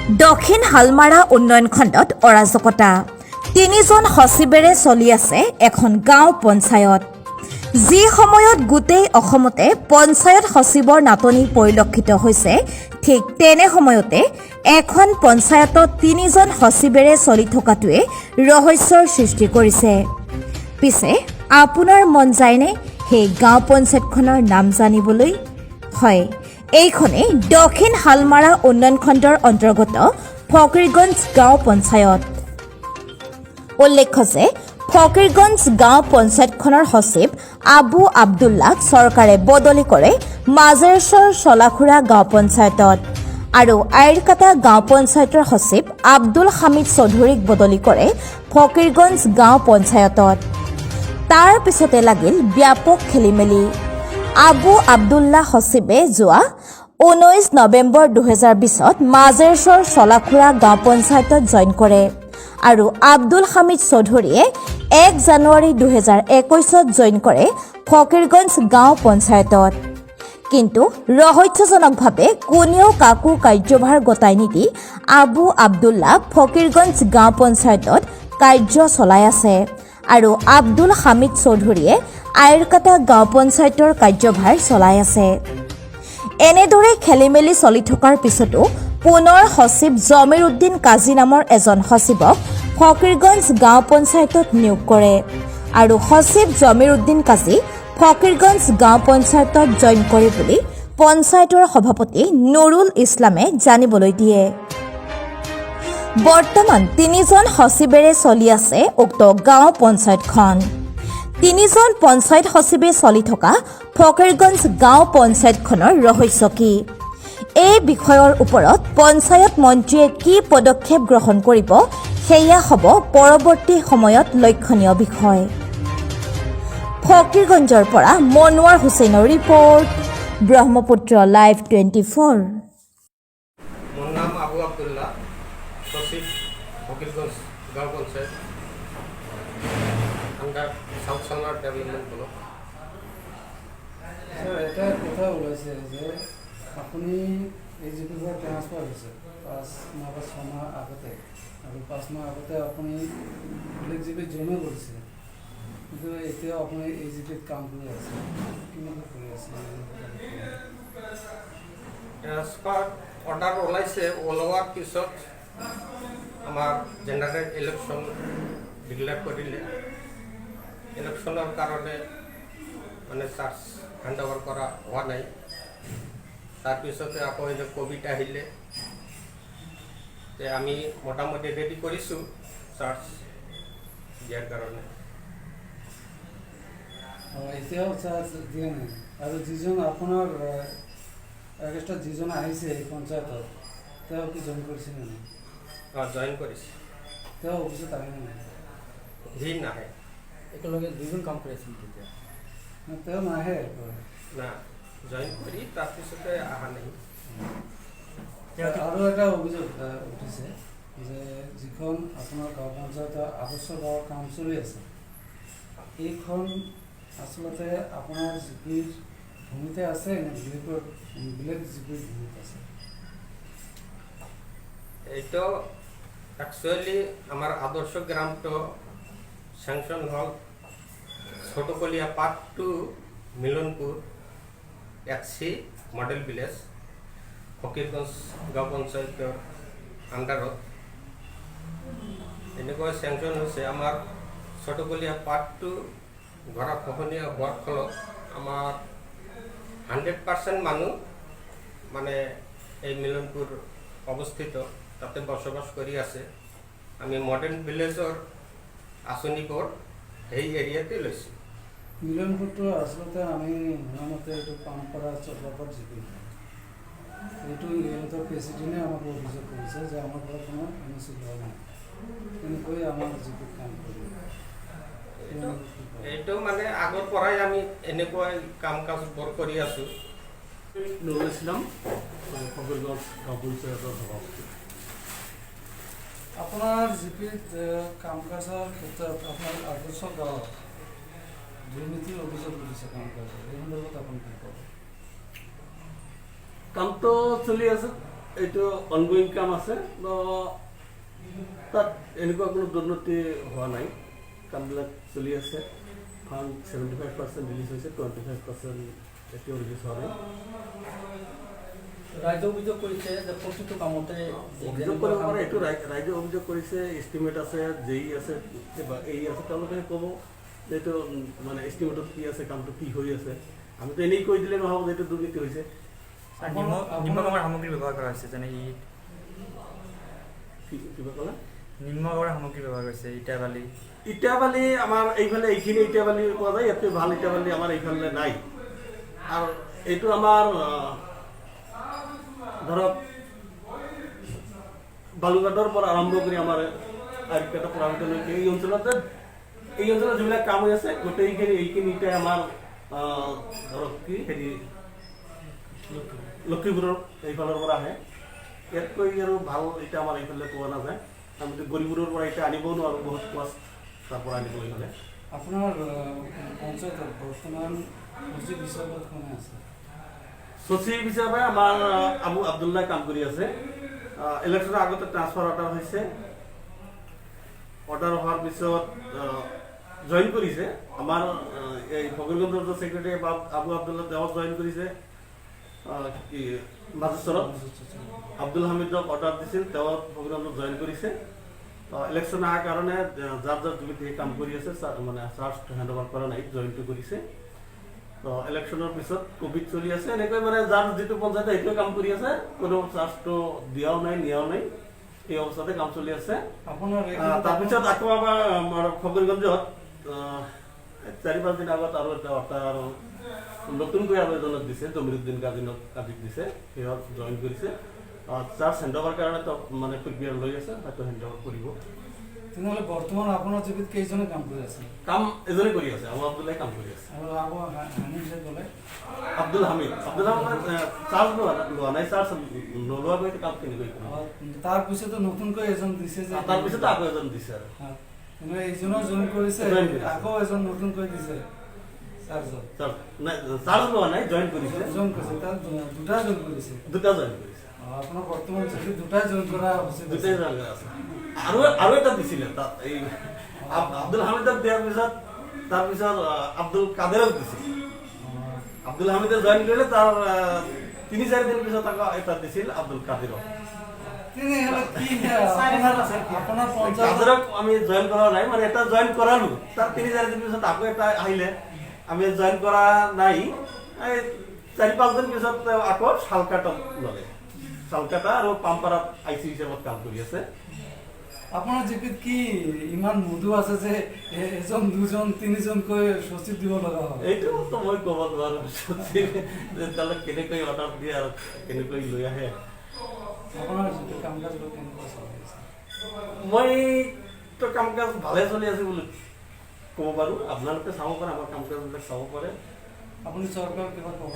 দক্ষিণ শালমাৰা উন্নয়ন খণ্ডত অৰাজকতা। তিনিজন সচিবেৰে চলি আছে এখন গাঁও পঞ্চায়ত। যি সময়ত গোটেই অসমতে পঞ্চায়ত সচিবৰ নাটনি পৰিলক্ষিত হৈছে, ঠিক তেনে সময়তে এখন পঞ্চায়তত তিনিজন সচিবেৰে চলি থকাটোৱে ৰহস্যৰ সৃষ্টি কৰিছে। পিছে আপোনাৰ মন যায়নে সেই গাঁও পঞ্চায়তখনৰ নাম জানিবলৈ? হয়, এইখনেই দক্ষিণ শালমাৰা উন্নয়ন খণ্ডৰ অন্তৰ্গত ফকীৰগঞ্জ গাঁও পঞ্চায়ত। উল্লেখ্য যে ফকীৰগঞ্জ গাঁও পঞ্চায়তখনৰ সচিব আবু আব্দুল্লাক চৰকাৰে বদলি কৰে মাজেৰচৰ চলাখুৰা গাঁও পঞ্চায়তত আৰু আইৰকাটা গাঁও পঞ্চায়তৰ সচিব আব্দুল হামিদ চৌধুৰীক বদলি কৰে ফকীৰগঞ্জ গাঁও পঞ্চায়তত। তাৰ পিছতে লাগিল ব্যাপক খেলিমেলি। আবু আব্দুল্লাহ সচিবে যোৱা 19 নৱেম্বৰ 2020ত মাজেৰচৰ চলাখুৰা গাঁও পঞ্চায়তত জইন কৰে আৰু আব্দুল হামিদ চৌধুৰীয়ে 1 জানুৱাৰী 2021ত জইন কৰে ফকীৰগঞ্জ গাঁও পঞ্চায়তত। কিন্তু ৰহস্যজনকভাৱে কোনেও কাকো কাৰ্যভাৰ গতাই নিদি আবু আব্দুল্লাহ ফকীৰগঞ্জ গাঁও পঞ্চায়তত কাৰ্য চলাই আছে আৰু আব্দুল হামিদ চৌধুৰীয়ে আইৰকাটা গাঁও পঞ্চায়তৰ কাৰ্যভাৰ চলাই আছে। এনেদৰে খেলিমেলি চলি থকাৰ পিছতো পুনৰ সচিব জমিৰ উদ্দিন কাজী নামৰ এজন সচিবক ফকীৰগঞ্জ গাঁও পঞ্চায়তত নিয়োগ কৰে আৰু সচিব জমিৰ উদ্দিন কাজী ফকীৰগঞ্জ গাঁও পঞ্চায়তত জইন কৰে বুলি পঞ্চায়তৰ সভাপতি নুৰুল ইছলামে জানিবলৈ দিয়ে। বৰ্তমান তিনিজন সচিবেৰে চলি আছে উক্ত গাঁও পঞ্চায়তখন। তিনিজন পঞ্চায়ত সচিবে চলি থকা ফকীৰগঞ্জ গাঁও পঞ্চায়তখনৰ ৰহস্য কি? এই বিষয়ৰ ওপৰত পঞ্চায়ত মন্ত্ৰীয়ে কি পদক্ষেপ গ্ৰহণ কৰিব, সেয়া হ'ব পৰৱৰ্তী সময়ত লক্ষণীয় বিষয়। ফকীৰগঞ্জৰ পৰা মনোৱাৰ হুছেইনৰ ৰিপৰ্ট, ব্ৰহ্মপুত্ৰ লাইভ 24। মোৰ নাম আবু আব্দুল্লাহ, সচিব, ফকিৰগঞ্জ গাঁও panchayat, under south Salmara development block. Sir, এটা কথা ওলাইছে যে আপুনি এই জিপিৰ পৰা ট্ৰান্সফাৰ হৈছে 5 মাহ বা 6 মাহ আগতে আৰু 5 মাহ আগতে আপুনি বেলেগ জিপিত জইনো কৰিছে, কিন্তু এতিয়াও আপুনি এই জিপিত কাম কৰি আছে। কেনেকৈ কৰি আছে? ট্ৰান্সফাৰ অৰ্ডাৰ ওলাইছে। ওলোৱাৰ পিছত আমাৰ জেনেৰেল ইলেকশ্যন ডিক্লেয়াৰ কৰিলে। ইলেকশ্যনৰ কাৰণে মানে চাৰ্জ হেণ্ড অভাৰ কৰা হোৱা নাই। তাৰপিছতে আকৌ এই যে ক'ভিড আহিলে, তে আমি মোটামুটি ৰেডি কৰিছোঁ চাৰ্জ দিয়াৰ কাৰণে। অঁ, এতিয়াও চাৰ্জ দিয়া নাই। আৰু যিজন আপোনাৰ এগেইনষ্টত যিজন আহিছে এই পঞ্চায়তত, তেওঁ কি জইন কৰিছে নে নাই? অঁ, জইন কৰিছে। তেওঁ অফিচত আহে নে নাই? সি নাহে। একেলগে দুজন কাম কৰি আছিল তেতিয়া? তেওঁ নাহে। না, জইন কৰি তাৰপিছতে অহা নাই। আৰু এটা অভিযোগ উঠিছে যে যিখন আপোনাৰ গাঁও পঞ্চায়তৰ আদৰ্শ গাঁৱৰ কাম চলি আছে, এইখন আচলতে আপোনাৰ জিপিৰ ভূমিতে আছে নে বেলেগ জিপিৰ ভূমিত আছে? এইটো একচুৱেলি আমাৰ আদৰ্শ গ্ৰামটো চেংচন হ'ল ছোটকলিয়া part two, Milanpur 1C model village, Fakirganj গাঁও পঞ্চায়তৰ আণ্ডাৰত এনেকুৱা চেংচন হৈছে। আমাৰ ছোটকলীয়া পাৰ্ট টু গৰাখহনীয়া হোৱাৰ ফলত আমাৰ 100% মানুহ মানে এই মিলনপুৰ অৱস্থিত, তাতে বসবাস কৰি আছে। আমি মডাৰ্ণ ভিলেজৰ আঁচনিবোৰ সেই এৰিয়াতে লৈছোঁ। মিলনপুৰটো আচলতে আমি শুনামতে এইটো পামপাৰা চকলাপাট জিপি। এইটো ইহঁতৰ প্ৰেচিডেণ্টে আমাক অভিযোগ কৰিছে যে আমাৰ পৰা কোনো এনঅ'চি লোৱা নাই, তেনেকৈ আমাৰ জিপিত কাম কৰি। এইটো মানে আগৰ পৰাই আমি এনেকুৱাই কাম কাজবোৰ কৰি আছোঁ। নুৰুল ইছলাম, ফকীৰগঞ্জ গাঁও পঞ্চায়তৰ সভাপতি। আপোনাৰ জিপিত কাম কাজৰ ক্ষেত্ৰত আপোনাৰ আদৰ্শ গাঁৱত দুৰ্নীতিৰ অভিযোগ উঠিছে কাম কাজৰ, এই সন্দৰ্ভত আপুনি কি ক'ব? কামটো চলি আছে। এইটো অনগয়িং কাম আছে। তো তাত এনেকুৱা কোনো দুৰ্নীতি হোৱা নাই, কামবিলাক চলি আছে। ফাণ্ড 75% ৰিলিজ হৈছে, 25% এতিয়াও ৰিলিজ হোৱা নাই। ৰাইজে অভিযোগ কৰিছে যে প্ৰতিটো কামতে অভিযোগ কৰিব পাৰে, এইটো ৰাইজে অভিযোগ কৰিছে। এষ্টিমেট আছে, জেই আছে বা এই আছে, তেওঁলোকে ক'ব যে এইটো মানে এষ্টিমেটত কি আছে, কামটো কি হৈ আছে। আমিতো এনেই কৈ দিলে নহ'ব যে এইটো দুৰ্নীতি হৈছে। নিম্নগামৰ সামগ্ৰী ব্যৱহাৰ কৰা হৈছে, যেনে ইট। কিবা ক'লা? নিম্নগামৰ সামগ্ৰী ব্যৱহাৰ কৰিছে, ইটা বালি। ইটা বালি আমাৰ এইফালে এইখিনি ইটা বালি পোৱা যায়, ইয়াতকৈ ভাল ইটা বালি আমাৰ এইফালে নাই। আৰু এইটো আমাৰ ধৰক বালুঘাটৰ পৰা আৰম্ভ কৰি আমাৰ আৰিকাটা পৰামিতলৈকে এই অঞ্চলতে, এই অঞ্চলত যিবিলাক কাম হৈ আছে গোটেইখিনি এইখিনি ইটাই আমাৰ ধৰক কি হেৰি লক্ষীপুৰৰ এইফালৰ পৰা আহে। ইয়াতকৈ আৰু ভাল ইটা আমাৰ এইফালে পোৱা নাযায়। আমিতো গৌৰীপুৰৰ পৰা ইটা আনিবও নোৱাৰোঁ, বহুত কষ্ট তাৰ পৰা আনিবলৈ হ'লে। আপোনাৰ পঞ্চায়তত বৰ্তমান সচিব হিচাপত কোনে আছে? সচিব হিচাপে আমাৰ আবু আব্দুল্লাহ কাম কৰি আছে। ইলেকশ্যনৰ আগতে ট্ৰান্সফাৰ অৰ্ডাৰ হৈছে, অৰ্ডাৰ হোৱাৰ পিছত জইন কৰিছে। আমাৰ এই ফকীৰগঞ্জৰ ছেক্ৰেটাৰী আবু আব্দুল্লাহ তেওঁ জইন কৰিছে কি মাজেশ্বৰত। আব্দুল হামিদক অৰ্ডাৰ দিছিল, তেওঁ ফকীৰগঞ্জত জইন কৰিছে। ইলেকশ্যন অহাৰ কাৰণে যাৰ যাৰ জমিত সেই কাম কৰি আছে, মানে চাৰ্জ হেণ্ড অভাৰ কৰা নাই, জইনটো কৰিছে। তো ইলেকশ্যনৰ পিছত ক'ভিড চলি আছে, এনেকৈ মানে যাৰ যিটো পঞ্চায়ত সেইটোৱে কাম কৰি আছে, কোনো চাৰ্জটো দিয়াও নাই নিয়াও নাই, এই অৱস্থাতে কাম চলি আছে। আপোনাৰ তাৰপিছত আকৌ আমাৰ ফকীৰগঞ্জত 4-5 দিন আগত আৰু এটা অৰ্ডাৰ আৰু নতুনকৈ আৰু এজনক দিছে, জমিৰুদ্দিন কাজিক দিছে, সিহঁত জইন কৰিছে। চাৰ্জ হেণ্ড অভাৰ কাৰণে তো মানে প্ৰিপেয়াৰ লৈ আছে, হয়তো হেণ্ড অভাৰ কৰিব। তেনেহ'লে বৰ্তমান আপোনাৰ জিপিত কেইজনে কাম কৰি আছে? কাম এজনে কৰি আছে, আবু আব্দুল্লাহ কাম কৰি আছে। আৰু আবু হানিফ যে ক'লে? আব্দুল হামিদ, আব্দুল হামিদ চাৰ্জ লোৱা নাই, চাৰ্জ নোলোৱাকৈ কাম কেনেকৈ কৰিব? তাৰপিছতো নতুনকৈ এজন দিছে যে, তাৰপিছতো আকৌ এজন দিছে আৰু তেনেহ'লে এইজনো জইন কৰিছে, জইন কৰিছে। আকৌ এজন নতুনকৈ দিছে চাৰ্জত। নাই, চাৰ্জ লোৱা নাই, জইন কৰিছে। জইন কৰিছে, তাত দুটা জইন কৰিছে। দুটা জইন কৰিছে। আপোনাৰ বৰ্তমান যদি দুটাই জইন কৰা হৈছে। দুটাই জইন কৰা আছে। আৰু আৰু এটা দিছিলে তাত, এই আব্দুল হামিদক দিয়াৰ পিছত তাৰপিছত আব্দুল কাদেৰক দিছিল। আব্দুল হামিদে জইন কৰিলে, তাৰ 3-4 দিন পিছত আকৌ এটা দিছিল আব্দুল কাদেৰক। তেনেহ'লে কি আপোনাৰ পঞ্চায়ত কাদেৰক আমি জইন কৰা নাই, মানে এটা জইন কৰালো, তাৰ 3-4 দিন পিছত আকৌ এটা আহিলে, আমি জইন কৰা নাই। এই 4-5 দিন পিছত আকৌ শালকাটাত ল'লে, শালকাটা আৰু পামপাৰাত I C হিচাপত কাম কৰি আছে। আপোনাৰ জিপিত কি ইমান মধু আছে যে এজন দুজন তিনিজনকৈ সচিব দিব লগা হয়? এইটোতো মই ক'ব নোৱাৰোঁ তেওঁলোক কেনেকৈ অৰ্ডাৰ দিয়ে আৰু কেনেকৈ লৈ আহে। আপোনাৰ জিপিত কাম কাজবোৰ কেনেকুৱা চলি আছে? মইতো কাম কাজ ভালে চলি আছে বুলি ক'ব পাৰোঁ। আপোনালোকে চাব পাৰে, আমাৰ কাম কাজবিলাক চাব পাৰে। আপুনি চৰকাৰক কিবা ক'ব?